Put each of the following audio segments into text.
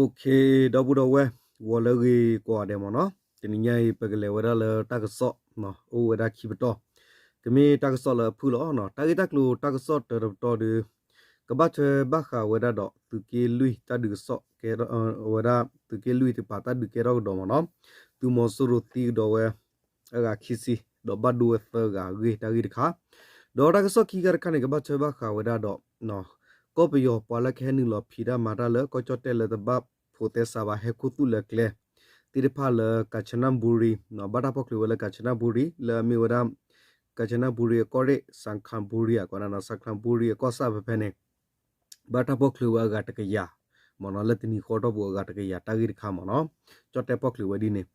Okay, ဒီပုၢ်ဒီဝဲၢ် ဂီၤလၢအဂ့ၤကိးဂၤဒဲးမ့ၢ်နီၤ, တနံၤညါအံၤ ပကလဲၤဝဲဒၣ်လၢတၢ်ကစီၣ် အိၣ်ဝဲဒၣ်ခံပတီၢ်, ကမ့ၢ်တၢ်ကစီၣ်လၢအဖုၣ်လီၤ. တၢ်ဂ့ၢ်တၢ်ကျိၤတၢ်ကစီၣ်တၢတပတီၢ်ဒီး ကဘၣ်ထွဲဘၣ်ဃးဝဲဒၣ်ဒီး သုးက့လွံၢ်တၢ်ဒုးကစီၣ် ဝဲဒၣ်သုးက့လွံၢ်တကပၤတၢ်ဒုးကဲထီၣ်ကဒီးမ့ၢ်နီၤ, သုးမီၤစိရိၤသံကဒီးဝဲ အဂၤခံဆံ ဒီးဘၣ်ဒိဝဲသၢဂၤအဂ့ၢ် တၢ်ဂ့ၢ်တခါ, ဒီးတၢ်ကစီၣ်ခံခါတခါန့ၣ် ကဘၣ်ထွဲဘၣ်ဃးဝဲဒၣ်ဒီး ကီၢ်ပယီၤပှၤလၢကဟဲနုာ်လီၤဖံးတၢ်မၤတၢ်လၢကီၢ်ကၠီၣ်တဲၣ်လၢတဘၣ်ဖိးသဲစးဘၣ် ဟဲခူသူၣ်လၢကျဲသ့ၣ်တဖၣ်လၢ ကၣ်ဆနၣ်ဘူရံ, ဘၣ်တၢ်ဖီၣ်ချုးဝဲလၢ ကၣ်ဆနၣ်ဘူရံ လၢအမ့ၢ်ဝဲဒၣ် ကၣ်ဆနၣ်ဘူရံအကီၢ်ရ့ၣ် စၣ်ခၣ်ဘူရံ အကိးဒၣ်နီၤ စၣ်ခၣ်ဘူရံအကီၢ်ဆၣ်ဖဲဖဲန့ၣ် ဘၣ်တၢ်ဖီၣ်ချုးဝဲအဂၤတကယၤ မ့ၢ်နီၤ လၢတနံၤဃီတီၢ်ပူၤအဂၤတကယၤ တၢ်ဂ့ၢ်တခါမ့ၢ်နီၤ, ကၠီၣ်တဲၣ်ဖီၣ်ချုးဝဲဒ်န့ၣ်,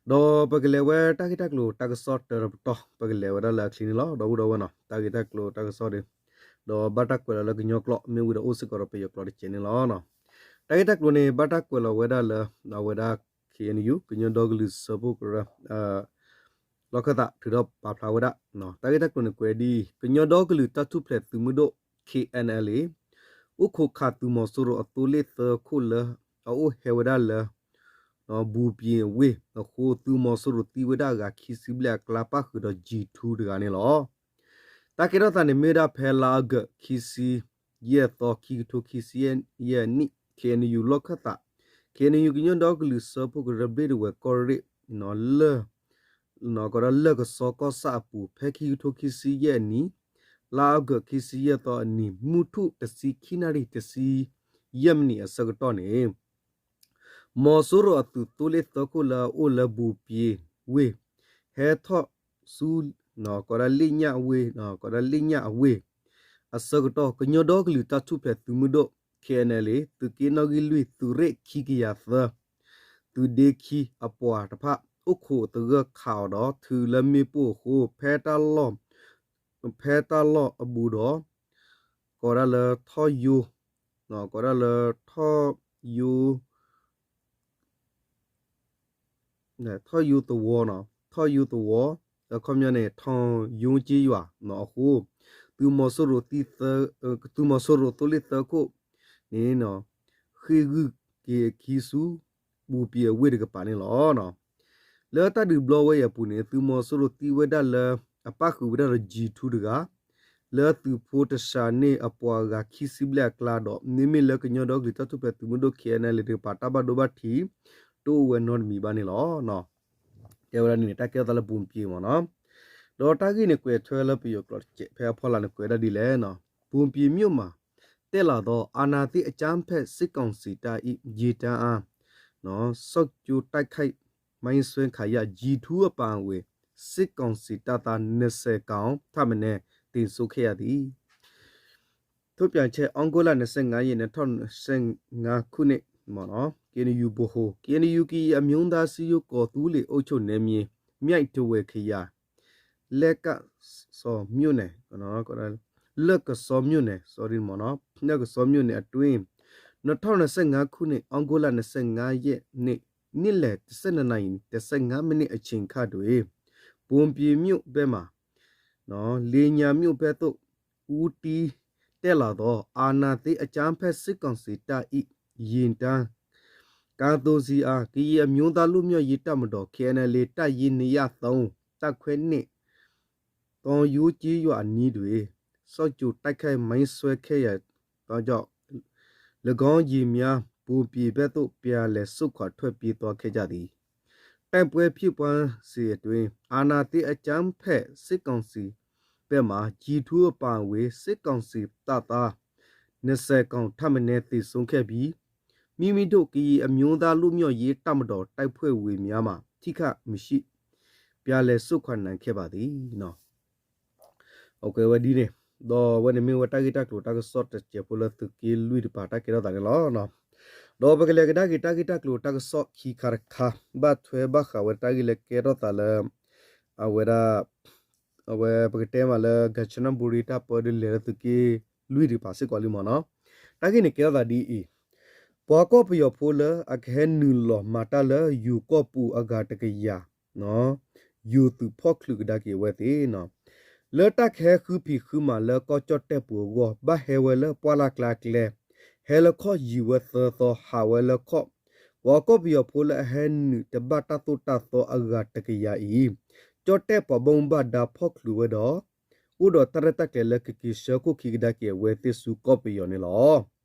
ဒီးပကလဲၤဝဲတၢ်ဂ့ၢ်တၢ်ကျိၤတၢ်ကစီၣ်တၢတပတီၢ် ပကလဲၤဝဲဒၣ်လၢအချံန့ၣ်လီၤ. ဒီပုၢ်ဒီဝဲၢ်နီၤ တၢ်ဂ့ၢ်တၢ်ကျိၤတၢ်ကစီၣ်ဒီး ဒီးဘၣ်တၢ်ကွဲးလီၤလၢကညီကျိာ် မ့ၢ်ဝံၤဒီးအိၣ်စ့ၢ်ကီးဒီးပယီၤကျိာ်တကဲးန့ၣ်လီၤ. တၢ်ဂ့ၢ်တၢ်ကျိၤန့ၣ် ဘၣ်တၢ်ကွဲးလီၤဝဲဒၣ်လၢ အဝဲဒၣ် ခ့ၣ်အဲၣ်ယူၣ် ကညီဒီကလုာ်စၢဖှိၣ်ကရၢ လီၢ်ခၢၣ်သးထုးထီၣ်ပာ်ဖျါဝဲဒၣ်, တၢ်ဂ့ၢ်တၢ်ကျိၤန့ၣ်ကွဲးဒ်အံၤ, ကညီဒီကလုာ်တၢ်ထူၣ်ဖျဲးသုးမုၢ်ဒိၣ် ခ့ၣ်အဲၣ်ယူၣ် အိၣ်ခိးခးသုးမီၤစိရိၤအသိလ့ၣ်သၢခိၣ်လၢ အအိၣ်ဟဲဝဲဒၣ်လၢ ဘူးပံၤအဝ့ၢ်အဃိ သုးမီၤစိရိၤသံဝဲဒၣ်အဂၤခံဆံဘျဲၣ်အကျါ ပၣ်ဃုာ်ဒီး G two တဂၤန့ၣ်လီၤ. တၢ်ကဲထီၣ်သးန့ၣ်မ့ၢ်ဝဲဒၣ်ဖဲလါအီကူး ခံဆံယဲၢ်သီ ခံကထိခံဆံယဲၢ်နံၣ် ခ့ၣ်အဲၣ်ယူၣ် လီၢ်ခၢၣ်သး ခ့ၣ်အဲၣ်ယူၣ် ကညီဒီကလုာ်စၢဖှိၣ်ကရၢဘျ့ၣ်ဒဝဲၢ်ကီၢ်ရ့ၣ် လၢ ကဒီးလၢၢ်ကစီကီၢ်ဆၣ်အပူၤ ဖဲခံကထိခံဆံယဲၢ်အနံၣ် လါအီကူး ခံဆံယဲၢ်သီအနံၤ မုၢ်ထူၣ်တဆံခံနၣ်ရံၣ် တဆံယဲၢ်မံးနံးအဆၢကတီၢ်န့ၣ် မီၤစိရိၤအသုးသိလ့ၣ်သၢခိၣ်လၢအအိၣ်လၢဘူးပံၤဝ့ၢ် ဟဲထီၣ်ဆူ ကဒီးလ့ၣ်ညၣ်အဝ့ၢ် ကဒီးလ့ၣ်ညၣ်အဝ့ၢ် အဆၢကတီၢ် ကညီဒီကလုာ်တၢ်ထူၣ်ဖျဲးသုးမုၢ်ဒိၣ် ခ့ၣ်အဲၣ်ယူၣ် သုးက့နီၣ်ဂံၢ်လွံၢ် သုးရ့ၣ်ခံကယၤသၢ သုးဒ့ခံအပှၤတဖၣ် အိၣ်ခိးသဂၢၢ်ခးအီၤဒီး ထုးလၢမ့ၣ်ပိၢ်အဃိ ဖဲတၢ်လီၢ် ဖဲတၢ်လီၢ်အဘူးဒီး ကိးဒၣ်လၢထီၣ်ယိ ကိးဒၣ်လၢထီၣ်ယိ ထီၣ်ယိသဝီ ထီၣ်ယိသဝီ အခီပညီန့ၣ် ထီၣ်ယိက့ယွၤအဃိ သုးမီၤစိရိၤသံ သုးမီၤစိရိၤသိလ့ၣ်သၢခိၣ်န့ၣ် ဃ့ၢ်ဂုၢ်က့ၤအခံဆူ ဘူးပံၤအဝ့ၢ်တကပၤန့ၣ်လီၤ. လၢတၢ်ဒုးဘျီဝဲအံၤအပူၤန့ၣ် သုးမီၤစိရိၤသံဝဲဒၣ်လၢ အပၣ်ဃုာ်ဝဲဒၣ်ဒီး G two တဂၤ လၢသုးဖိတစှၤန့ၢ်အပှၤဂၤခံဆံဘျဲၣ်အကျါဒီး မ့မ့ၢ်လၢကညီဒီကလုာ်တၢ်ထူၣ်ဖျဲးသုးမုၢ်ဒိၣ် ခ့ၣ်အဲၣ်ယူၣ် တကပၤ တၢ်ဘၣ်ဒိဘၣ်ထံး တအိၣ်ဝဲနီတမံၤဘၣ်န့ၣ်လီၤ. တဲဝဲဒၣ်န့ၣ် တၢ်ကဲထီၣ်သးလၢဘူးပံၤမ့ၢ်နီၤ, ဒီးတၢ်ဂ့ၢ်န့ၣ်ကွဲးထွဲလၢပယီၤကျိာ်တကဲး ဖဲအဖီလာ်န့ၣ်ကွဲးဒၣ်ဒ်လဲၣ်, ဘူးပံၤမြို့မှာ တက်လာသောအာဏာသိမ်းအကြမ်းဖက်စစ်ကောင်စီတပ်၏ ယာဉ်တန်းအား စို့ကျိုတိုက်ခိုက် မိုင်းဆွဲခံရ G two အပါအဝင် စစ်ကောင်စီတပ်သား နှစ်ဆယ်ခန့် ထက်မနည်း သေဆုံးခဲ့ရသည် ထုတ်ပြန်ချက် ဩဂုတ်လ နှစ်ဆယ့်ငါးရက်နေ့ နှစ်ထောင့်နှစ်ဆယ့်ငါးခုနှစ် မ့ၢ်နီၤ KNU ဗဟို KNU ကရင်အမျိုးသားအစည်းအရုံး ကော်သူးလေအုပ်ချုပ်နယ်မြေ မြိုင်တဝယ်ခရိုင် လက်ကစော်မြို့နယ် လက်ကစော်မြို့နယ် sorry မ့ၢ်နီၤ လက်ကစော်မြို့နယ်အတွင်း နှစ်ထောင့်နှစ်ဆယ့်ငါးခုနှစ် ဩဂုတ်လ နှစ်ဆယ့်ငါးရက်နေ့ နေ့လယ် ဆယ့်နှစ်နာရီ ဆယ့်ငါးမိနစ်အချိန်ခန့်တွင် ဘူးပင်မြို့ဘက်မှ လင်ညာမြို့ဘက်သို့ ဦးတည်တက်လာသော အာဏာသိမ်းအကြမ်းဖက်စစ်ကောင်စီတပ်၏ ယာဉ်တန်း ကားသုံးစီးအား ကရင်အမျိုးသားလွတ်မြောက်ရေးတပ်မတော် KNLA တပ်ရင်း နှစ်ရာသုံး တပ်ခွဲနှင့် တောင်ရိုးကျေးရွာအနီးတွင် စို့ကျိုတိုက်ခိုက်မိုင်းဆွဲခဲ့ရာကြောင့် ၎င်းယာဉ်များ ဘူးပင်ဘက်သို့ ပြန်လည်ဆုတ်ခွာထွက်ပြေးသွားခဲ့ကြသည် တိုက်ပွဲဖြစ်ပွားစဉ်အတွင်း အာဏာသိမ်းအကြမ်းဖက်စစ်ကောင်စီဘက်မှ ကျည်ထူအပါအဝင် စစ်ကောင်စီတပ်သား နှစ်ဆယ်ခန့် ထက်မနည်း သေဆုံးခဲ့ပြီး မိမိတို့ ကရင်အမျိုးသားလွတ်မြောက်ရေးတပ်မတော် တပ်ဖွဲ့ဝင်များမှာ ထိခိုက်မရှိ ပြန်လည်ဆုတ်ခွာနိုင်ခဲ့ပါသည် အဝဲဒ်န့ၣ် ဒီးအဝဲန့ၣ်မ့ၢ်ဝဲတၢ်ဂ့ၢ်တၢ်ကျိၤတၢ်ကစီၣ်တစဲးဖိလၢသုးက့လွံၢ်တကပၤ တၢ်ကဲထီၣ်သးန့ၣ်လီၤ. ဒီးပကလဲၤကဒါက့ၤတၢ်ဂ့ၢ်တၢ်ကျိၤတၢ်ကစီၣ်ခံခါတခါ ဘၣ်ထွဲဘၣ်ဃးဝဲတၢ်ဂ့ၢ်လၢကဲထီၣ်သးလၢ အဝဲဒၣ် အဝဲပကတဲမးလၢ ကၣ်စနၣ်ဘူရံ တၢ်ပၢဒုးလဲၤလၢသုးက့လွံၢ်တကပၤစ့ၢ်ကီးလံမ့ၢ်နီၤ. တၢ်ဂ့ၢ်န့ၣ်ကဲထီၣ်သးဒ်အံၤ, ပှၤကီၢ်ပယီၤဖိလၢအကဟဲနုာ်လီၤမၤတၢ်လၢယိၤကီၢ်ပူၤအဂၤတကယၤ ယိၤသုးဖီၣ်ချုးကဒါက့ၤအဝဲသ့ၣ် လၢတၢ်ကဟဲဃုဖံးဃုမၤလၢကီၢ်ကၠီၣ်တဲၣ်ပူၤအဂီၢ် ဘၣ်ဟဲဝဲလၢပှၢ်လၢ်ကျါကျဲ ဟဲလၢခီၣ်ယံၤဝဲသၢသီ ဟးဝဲလၢခီၣ်, ပှၤကီၢ်ပယီၤဖိလၢအဟဲနုာ်တဘၣ်တၢ်သိၣ်တၢ်သီအဂၤတကယၤအံၤ, ကၠီၣ်တဲၣ်ပှၤဘၣ်မူဘၣ်ဒါဖီၣ်ချုးဝဲဒီး အိၣ်ဒီးတၢ်ရဲၣ်တၢ်ကျဲၤလၢကက့ၤဆှၢခိၣ်ခံကဒါက့ၤအဝဲသ့ၣ်ဆူကီၢ်ပယီၤန့ၣ်လီၤ.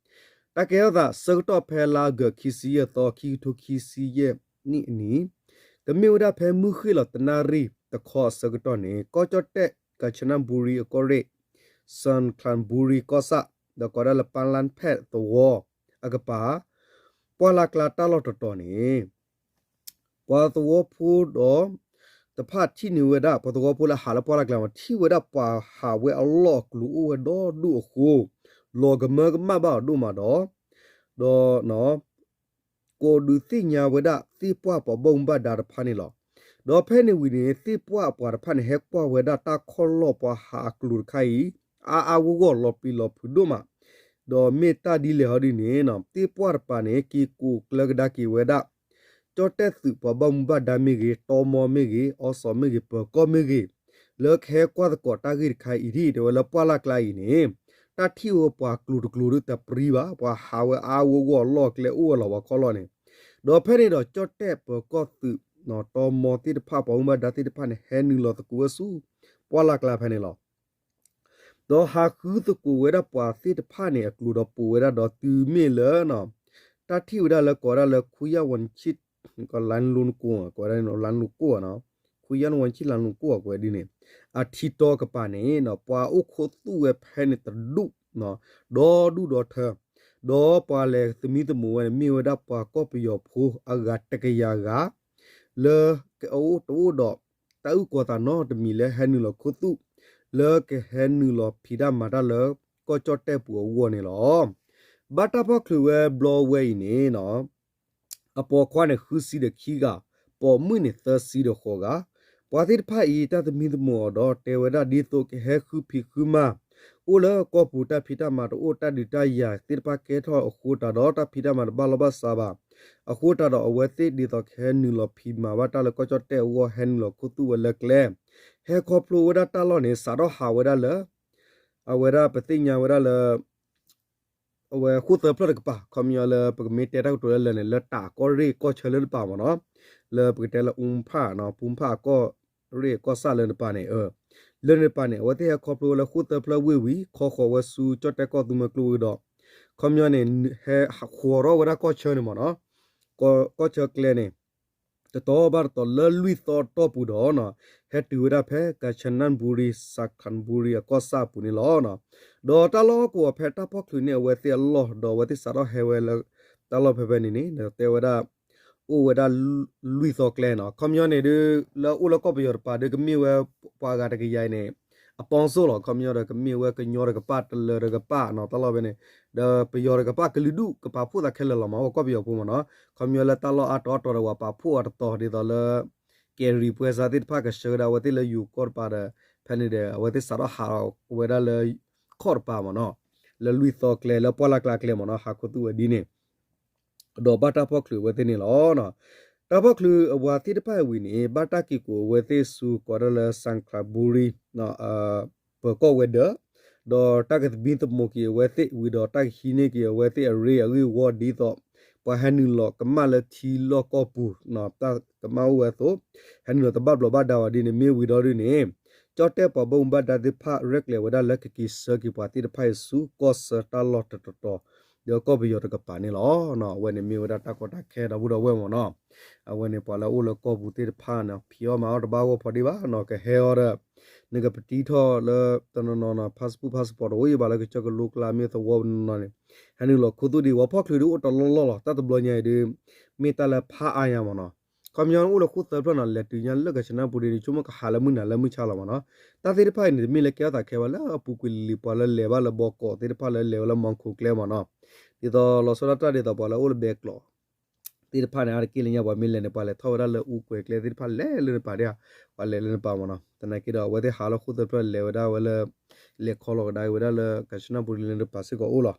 တၢ်ကဲထီၣ်သး ဆၢကတီၢ်ဖဲလါအီကူး ခံဆံယဲၢ်သီ ခံကထိခံဆံယဲၢ်နံၣ်အနံၤ, ကမ့ၢ်ဝဲဒၣ်ဖဲမုၢ်ဃ့ၢ်လီၤတနၣ်ရံၣ်တခီအဆၢကတီၢ်န့ၣ် ကီၢ်ကၠီၣ်တဲၣ် ကၠၣ်စနၣ်ဘူရံအကီၢ်ရ့ၣ်, စၣ်ခၣ်ဘူရံကီၢ်ဆၣ်, ဒီးကိးဒၣ်လၢပၣ်လၣ်ဖဲးသဝီအကပၤ ပှၢ်လၢ်ကျါတၢ်လီၢ်တတီၤန့ၣ် ပှၤသဝီဖိဒီး တဖၣ်ထံၣ်န့ၢ်ဝဲဒၣ် ပှၤသဝီဖိလၢဟးလၢပှၢ်လၢ်ကျါမး ထံၣ်ဝဲဒၣ်ပှၤဟးဝဲအလီၢ်အကျိၤအိၣ်ဝဲဒီဒူၣ်အဃိ, လီၤကမၢကမၣ်ဘၣ်အီၤဒိၣ်မးဒီး, ဒီး ကိးဒုးသ့ၣ်ညါဝဲဒၣ်သ့ၣ်ပှၢ်ပှၤဘၣ်မူဘၣ်ဒါတဖၣ်န့ၣ်လီၤ. ဒီးဖဲန့ၣ်ဝံၤန့ၣ် သ့ၣ်ပှၢ်ပှၤတဖၣ်န့ၣ် ဟဲကွၢ်ဝဲဒၣ်တၢ်ခီၣ်လီၢ်ပှၤဟးအကျိၤတခါအံၤ အါအါဂီၢ်ဂီၢ်လီၤပျံၤလီၤဖုးဒိၣ်မး, ဒီးမ့ၢ်တၢ်ဒ်လဲၣ်ဟီဒ်န့ၣ် သ့ၣ်ပှၢ်တပၤန့ၣ် က့ၤကိးကျၢၤကဒါက့ၤဝဲဒၣ် ကၠီၣ်တဲၣ်သုးပှၤဘၣ်မူဘၣ်ဒါမ့ၢ်ဂ့ၤ, တီမီမ့ၢ်ဂ့ၤ, အီစီမ့ၢ်ဂ့ၤ, ပၢၤကီၢ်မ့ၢ်ဂ့ၤ, လၢကဟဲကွၢ်သကိးတၢ်ဂ့ၢ်တခါအံၤဒ် တဲဝဲလၢပှၢ်လၢ်ကျါအံၤန့ၣ် တၢ်ထံၣ်ဝဲပှၤကျိၤတကျိၤဒ်တပျံၤဘၣ်, ပှၤဟးဝဲအါအါဂီၢ်ဂီၢ်အလီၢ်အကျဲအိၣ်ဝဲလီၤပှၤခီၣ်လီၢ်န့ၣ်, ဒီးဖဲန့ၣ်ဒီး ကၠီၣ်တဲၣ်ပၢၤကီၢ်သုး တီမီသ့ၣ်တဖၣ် ပှၤဘၣ်မူဘၣ်ဒါသ့ၣ်တဖၣ်န့ၣ် ဟဲနုာ်လီၤသကိးဝဲဆူ ပှၢ်လၢ်ကျါဖဲန့ၣ်လီၤ. ဒီးဟးဃုသကိးဝဲဒၣ်ပှၤသ့ၣ်တဖၣ်န့ၣ် အကျိၤဒီးပိာ်ဝဲဒၣ်ဒီးတုၤမ့ၢ်လၢ တၢ်ထံၣ်ဝဲဒၣ်လၢကိးဒၣ်လၢ ခူယၣ်ဝၣ်ဆံၣ် လါလူနကိၣ် ကိးဝဲဒၣ်လါလူနကိၣ်, ခူယၣ်ဝၣ်ဆံၣ်လါလူနကိၣ် ကိးဝဲဒ်န့ၣ် အထံတီကပၤန့ၣ် ပှၤအိၣ်ခူသူၣ်ဝဲဖဲန့ၣ်တဒူၣ် ဒီဒူၣ်ဒီထၢ, ဒီးပှၤလဲၤသမံသမိးဝဲန့ၣ် မ့ၢ်ဝဲဒၣ်ပှၤကီၢ်ပယီၤဖိအဂၤတကယၤဂၤ လၢအအိၣ်တအိၣ်ဒီး တၢ်အုၣ်ကီၤသးနီတမံၤလၢဟဲနုာ်လီၤခူသူၣ် လၢကဟဲနုာ်လီၤဖံးတၢ်မၤတၢ်လၢ ကီၢ်ကၠီၣ်တဲၣ်ပူၤအဂီၢ်န့ၣ်လီၤ. ဘၣ်တၢ်ဖီၣ်ချုးဝဲဘျီဝဲအံၤန့ၣ် အပိာ်ခွါန့ၣ် ဃုဆံဒီးခံဂၤ, ပိာ်မုၣ်န့ၣ် သၢဆံဒီးဃိးဂၤ, ပှၤသ့ၣ်တဖၣ်အံၤ တၢ်သမံသမိးအီၤဒီး တဲဝဲဒၣ်ဒ်သိးကဟဲဃုဖံးဃုမၤ အိၣ်လၢကီၢ်ပူၤ တၢ်ဖံးတၢ်မၤတအိၣ် တၢ်ဒုးတၢ်ယၤသ့ၣ်တဖၣ်ကဲထီၣ်အဃိတးဒီး တၢ်ဖံးတၢ်မၤတဘၣ်လီၢ်ဘၣ်စးဘၣ် အဃိတးဒီး အဝဲသ့ၣ်ဒ်သိးကဟဲနုာ်လီၤဖံးမၤဘၣ်တၢ်လၢကီၢ်ကၠီၣ်တဲၣ်အဂီၢ် ဟဲနုာ်လီၤခူသူၣ်ဝဲလၢကျဲ, ဟဲခီဖျိဝဲဒၣ်တၢ်လီၢ်န့ၣ် စးထီၣ်ဟးဝဲဒၣ်လၢ အဝဲဒၣ်ပသ့ၣ်ညါဝဲဒၣ်လၢ အဝဲဃိၣ်သၢဖျၢၣ်တကပၤ ခီပညီလၢပကမ့ၢ်တဲတၢ်ကတိၤလၢလၢာ်န့ၣ် လၢတးကီၢ်ရ့ၣ်ကီၢ်ဆၢလၢတပၤမ့ၢ်နီၤ, လၢပကတဲလၢအူဖၣ်နီၤ ပူဖၣ်အကီၢ်ရ့ၣ်ကီၢ်ဆၣ်လၢတပၤန့ၣ်, လၢန့ၣ်တပၤန့ၣ် အဝဲသ့ၣ်ဟဲခီဖျိဝဲလၢဃိၣ်သၢဖျၢၣ်ဝ့ၢ်ဝံၤ ခီဃီၤဝဲဆူကၠီၣ်တဲၣ်ကီၢ်သူမွဲကျိဝံၤဒီး ခီပညီန့ၣ် ဟဲဃီၤထီၣ်ဝဲဒၣ်ကီၢ်ဆၢန့ၣ်မ့ၢ်နီၤ, ကီၢ်ဆၢကျဲန့ၣ် တတီၤဘၣ်တတီၤလၢလွံၢ်သီအတီၢ်ပူၤဒီး ဟဲတုၤဝဲဒၣ်ဖဲ ကၣ်စနၣ်ဘူရံ စၣ်ခၣ်ဘူရံအကီၢ်ဆၣ်အပူၤန့ၣ်လီၤ. ဒီးတၢ်လီၢ်ဟီၣ်ကဝီၤဖဲတၢ်ဖီၣ်ချုးန့ၢ် အဝဲသ့ၣ်အလီၢ် ဒီးအဝဲသ့ၣ်စးထီၣ်ဟဲဝဲလၢ တၢ်လီၢ်ဖဲဖဲန့ၣ်န့ၣ် ဒီးတဲဝဲဒၣ် အိၣ်ဝဲဒၣ်လွံၢ်သီကျဲနီၤ. ခီပညီန့ၣ်ဒုး လၢအိၣ်လၢကီၢ်ပယီၤတပၤဒုး ကမ့ၢ်ဝဲပှၤဂၤတကယၤအံၤန့ၣ် အပီစိၣ်လီၤ. ခီပညီဒီး ကမ့ၢ်ဝဲကညီတကပၤ တလၢၤတကပၤနီၤ တၢ်လီၢ်ဖဲန့ၣ်, ဒီးပယီၤတကပၤ ကလုာ်ဒူၣ်ကပာ်ဖှိၣ်သးခဲလၢာ်လီၤမး ပှၤကီၢ်ပယီၤဖိမ့ၢ်နီၤ. ခီပညီလၢတၢ်လီၢ်အါတီၤအါတီၤဒီး ပှၤပာ်ဖှိၣ်အါတီၤတီၤ ဒ်သိးလၢ ကဲရံၤပှဲၤစးသ့ၣ်တဖၣ် ကဆှၢကဒါအဝဲသ့ၣ်လၢယိၤကီၢ်တပၤဒီး ဖဲန့ၣ်ဒီး အဝဲသ့ၣ်စးထီၣ်ဟးဝဲဒၣ်လၢ ခီၣ်တပၤမ့ၢ်နီၤ, လၢလွံၢ်သီကျဲ လၢပှၢ်လၢ်ကျါကျဲမ့ၢ်နီၤ ဟးခူသူၣ်ဝဲဒ်န့ၣ် ဒီးဘၣ်တၢ်ဖီၣ်ချုးအဝဲသ့ၣ်န့ၣ်လီၤ. တၢ်ဖီၣ်ချုးအဝဲသ့ၣ်တဖၣ်အံၤဝံၤန့ၣ် ဘၣ်တၢ်က့ၤကိးအဝဲသ့ၣ်ဆူ ကိးဒၣ်လၢ စၣ်ခၣ်ဘူရံ ပၢၤကီၢ်ဝဲၤဒၢး, ဒီးတၢ်ကသမံသမိးက့ၤအဝဲသ့ၣ်ဝံၤဒီး တၢ်ကဟံးန့ၢ်က့ၤအဝဲသ့ၣ်အရ့အဂ့ၢ်အဝီဒ်သိး ပှၤဟဲနုာ်လီၤကမၣ်လၢထံလီၢ်ကီၢ်ပူၤ, တၢ်ကမၣ်အိၣ်ဝဲအသိး ဟဲနုာ်လီၤတဘၣ်ဘျီးဘၣ်ဒါဝဲဒ်န့ၣ် မ့ၢ်ဝံၤဒီးဒ်န့ၣ် ကၠီၣ်တဲၣ်ပှၤဘၣ်မူဘၣ်ဒါသ့ၣ်တဖၣ် ရဲၣ်ကျဲၤဝဲဒၣ်လၢကက့ၤဆှၢက့ၤပှၤသ့ၣ်တဖၣ်အံၤဆူ ကီၢ်ဆၢတၢ်လီၢ်တတီၤတီၤ ဒီးကီၢ်ပယီၤတကပၤန့ၣ်လီၤ. အဝဲန့ၣ်မ့ၢ်ဝဲဒၣ်တၢ်ကီတၢ်ခဲဒီပုၢ်ဒီဝဲၢ်မ့ၢ်နီၤ, အဝဲန့ၣ်ပှၤလၢအိၣ်လၢကီၢ်ပူၤသ့ၣ်တဖၣ်န့ၣ် ဖံးအီၣ်မၤအီၣ်တဘၣ်ဂီၢ်ဖီဒ့ၣ်ဘၣ်နီၤ, ကဟဲအီၤဒီး နကပတံထီၣ်လၢတနီၤနီၤနီၤ passport passport တအိၣ်ယဘၣ်လၢကစၢၢ်ကလိကျါ မ့ၢ်သဝီပနီၤနီၤန့ၣ် ဟဲနုာ်လီၤခူသူၣ်ဒံး ပှၤဖီၣ်ချုးဒံးအိၣ်တလီၢ်လီၢ်လီၤ. တၢ်တဘျီညါအံၤဒုး မ့ၢ်တၢ်လၢဖးအါညါမ့ၢ်နီၤ, ခီပညီအိၣ်လၢဃိၣ်သၢဖျၢၣ်နီၤ လဲၤတုၤညါလၢကၣ်စနၢ်ပူၤဒံးန့ၣ် ဆိကမိၣ်ကဟးလၢမုၢ်နၤလၢမုၢ်ဆါလီၤမ့ၢ်နီၤ, တၢ်သ့ၣ်တဖၣ်အံၤန့ၣ် တမ့ၢ်လၢကဲထီၣ်သးခဲဘၣ်လၢအပူၤကွံာ်လံၤလံၤ ပှၤလၢလဲၤဘၣ်လၢဘီကီးသ့ၣ်တဖၣ်လၢလဲၤဝဲလၢမီခိၣ်ကျဲမ့ၢ်နီၤ, ဒ်သိးလီၤဆီဒၣ်တၢ်ဒ်သိးပှၤလၢအိၣ်လၢဘဲကျိး သ့ၣ်တဖၣ်န့ၣ် အါတက့ၢ်လၢညါ ပှၤမ့ၢ်လဲၤန့ၣ် ပှၤလဲၤထီၣ်ဝဲဒၣ်လၢအူကွဲၤကျဲသ့ၣ်တဖၣ် လဲၤလၢနပၤဒၣ်ဧါ, ပှၤလဲၤလၢနပၤမ့ၢ်နီၤ. သနာ်က့ဒီး အဝဲသ့ၣ်ဟးလီၤဃိၣ်သၢဖျၢၣ် လဲၤဝဲဒၣ်ဝဲလၢ လဲၤခီလီၤကဒါက့ၤဝဲဒၣ်လၢ ကၣ်စနၣ်ပူၤလၢနပၤစ့ၢ်ကီးအိၣ်လီၤ.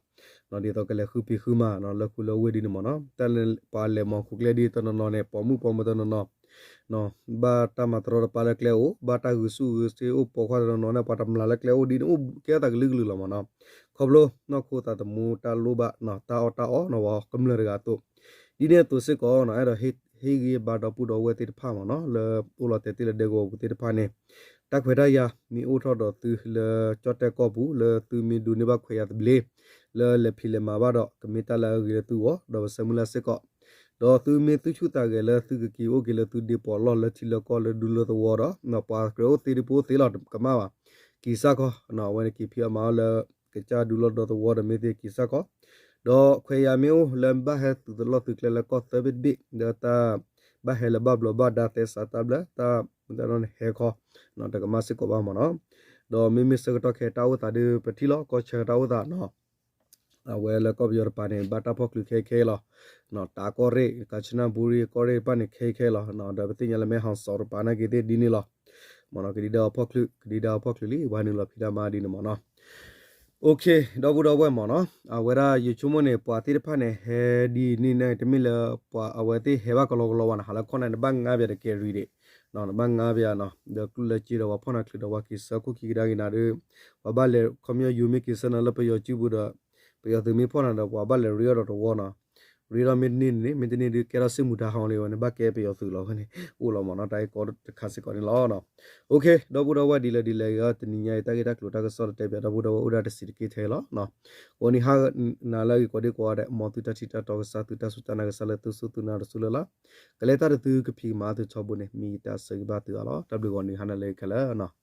ဒ်သိးကလဲၤဃုဖံးဃုမၤနီၤ လၢခူလၢဝ့ၢ်ဒ်န့ၣ်မ့ၢ်နီၤ. တၢ်လၢပှၤလဲၤမၤဟူးကျဲဒ်တနီၤနီၤန့ၣ် ပိာ်မုၣ်ပိာ်မၢၤတနီၤနီၤ ဘၣ်တၢ်မၤတရီတပါလၢကျဲအိၣ်, ဘၣ်တၢ်ဂုာ်ဆူၣ်ဂုာ်စ့အိၣ်, ပိာ်ခွါတနီၤနီၤန့ၣ် ပှၤတမျၢ်လၢကျဲအိၣ်ဒ်န့ၣ် အိၣ်ကဲထီၣ်သးကလုာ်ကလုာ်လီၤမ့ၢ်နီၤ. ခီဖျိနီၢ်ခိသးသမူတၢ်လိၣ်ဘၣ်နီၤ တၢ်အီၣ်တၢ်အီနီၤ ပှၤကမျၢၢ်တဂၤအသိး, ဒ်န့ၣ်အသိးစ့ၢ်ကီးနီၤ အဲၣ်ဒိးဟ့ၣ်ဂံၢ်ဘါဒီပုၢ်ဒီဝဲၢ်သ့ၣ်တဖၣ်မ့ၢ်နီၤ လၢအိၣ်လီၤတဲာ်တ့ၢ်လၢဒဲကဝီၤပူၤသ့ၣ်တဖၣ်န့ၣ်, တၢ်ခွဲးတၢ်ယာ်မ့ၢ်အိၣ်ထီၣ်ဒီးသုလၢကၠီၣ်တဲၣ်ကီၢ်ပူၤ လၢသုမ့ၢ်ဒိးန့ၢ်ဘၣ်ခွဲးယာ်သဘျ့ လၢလဲၤဖံးလဲၤမၤဘၣ်ဒီး ကမ့ၢ်တၢ်လၢအဂ့ၤလၢသုဂီၢ် ဒီးပဆၢမုၢ်လၢ်စ့ၢ်ကီး, ဒီးသုမ့ၢ်သူၣ်ဆူၣ်သးဂဲၤလၢသုကက့ၤအိၣ်က့ၤလၢသုဒ့ပီးလီၢ်လၢထံလၢကီၢ်လၢဒူလၢသဝီဒီး ပှၤကြၢးအိၣ်သ့ဒုးပအိၣ်သ့လီၤ ကမၣ်ဘၣ်, က့ၤစၢ်ခီ, အဝဲန့ၣ်က့ၤဖံးအီၣ်မၤအီၣ်လၢ ကစၢ်ဒူလီၢ်ဒီသဝီဒီးမ့ၢ်သ့က့ၤစၢ်ခီ, ဒီးခွဲးယာ်မ့ၢ်အိၣ်လၢဘၣ်ဟဲသုးသလီၢ်သုးကျဲလၢကီၢ်သၢဘ့ၣ်တဘ့ၣ် ဒီးတၢ်ဘၣ်ဟဲလၢဘၣ်ဘျီးဘၣ်ဒါသဲစးတၢ်ဘျၢ တၢ်မတၢ်နီၣ်န့ၣ်ဟဲခီ, တကမၣ်စ့ၢ်ကီးဘၣ်မ့ၢ်နီၤ. ဒီးမ့မ့ၢ်ဆၢကတီၢ်ခဲအံၤတၢ်အိၣ်သးဒုးပထံၣ်လီၤ ကီၢ်ဆၢတၢ်အိၣ်သးနီၤ အဝဲလၢကီၢ်ပယီၤတပၤန့ၣ် ဘၣ်တၢ်ဖီၣ်ချုးခဲအံၤခဲအံၤလီၤ. တၢ်ကီၢ်ရ့ၣ် ကၣ်စနၣ်ဘူရံကီၢ်ရ့ၣ်တဖၣ်န့ၣ် ခဲအံၤခဲအံၤလီၤ. ဒီးပသ့ၣ်ညါလၢမဲၢ်ဟီၣ်စီၤတပၤနာ်က့ၤသ့ၣ်ဒ်န့ၣ်လီၤ. မ့ၢ်နီၤ ကဒံဒါအဖီၣ်ချုး ကဒံဒါအဖီၣ်ချုးလံ ပှၤနုာ်လီၤဖံးတၢ်မၤဒ်န့ၣ်မ့ၢ်နီၤ. ဒီပုၢ်ဒီဝဲၢ်မ့ၢ်နီၤ အဝဲဒၣ်ယဆိကမိၣ်န့ၣ် ပှၤသ့ၣ်တဖၣ်န့ၣ် ဟဲဒ်န့ၣ်န့ၣ် တမ့ၢ်လၢ ပှၤအဝဲသ့ၣ်ဟဲဘၣ်ကလီကလီဝဲန့ၣ် ဟးလၢခီၣ်နၢ်န့ၣ် ဘၣ်ငါးပျးတကဲရံၣ်ဒံး နဘၣ်ငါးပျးနီၤ ဒီးကျိၣ်လၢစ့ဒီးပှၤဖီၣ်နၤချုးဒီးပှၤက့ၤဆၢခိၣ်ခံကဒါက့ၤနၤဒီး ပှၤဘၣ်လဲၤခီပညီ ယိၤမ့ၢ်က့ၤဆၢနၤလၢပယီၤစုပူၤဒီး ပယီၤသုးမ့ၢ်ဖီၣ်နၤဒီး ပှၤဘၣ်လဲၤရ့အီၣ်ဒီးတဝီနီၤ. ရ့ဒီးမ့ၢ်တန့ၢ်န့ၣ် မ့ၢ်တန့ၢ်ဒုးကဲထီၣ်စစ်မှုထမ်းဟောင်းလံဝဲန့ၣ် ဘၣ်ကဲပယီၤသုးလီၤဝဲန့ၣ် အိၣ်လီၤမ့ၢ်နီၤ တၢ်ဂ့ၢ်ကီတခါစ့ၢ်ကီးန့ၣ်လီၤ. Okay ဒီပုၢ်ဒီဝဲၢ်ဒ်လဲၣ်ဒ်လဲၣ်ဂ့ၤ တနံၤညါအံၤ တၢ်ဂ့ၢ်တၢ်ကျိၤတၢ်ကစီၣ်လၢတဲပၠးဒီပုၢ်ဒီဝဲၢ်အိၣ်ဒၣ်တဆံးတက့ၢ်ထဲလီၤ. အဃိန့ၣ်ဟါနၤလၢအဂ့ၤကိးဒံကိးဂၤဒဲး မ်သုတၢ်ထံၣ်တၢ်တီကစၢ်သုတၢ်စူၢ်တၢ်နာ်ကစၢ်လၢသုစူၢ်သုနာ်တစူၢ်လၢ်လၢ် ကလဲၤတၢ်တသုကဖံးကမၤသုထီဘိန့ၣ် မ့ၢ်ယတၢ်ဆၢဂ့ၤဘၣ်သုအါလီၤ. တၢ်ဘျုးဂီၤနံၤဟါနၤလၢအဂ့ၤခဲလၢာ်နီၤ.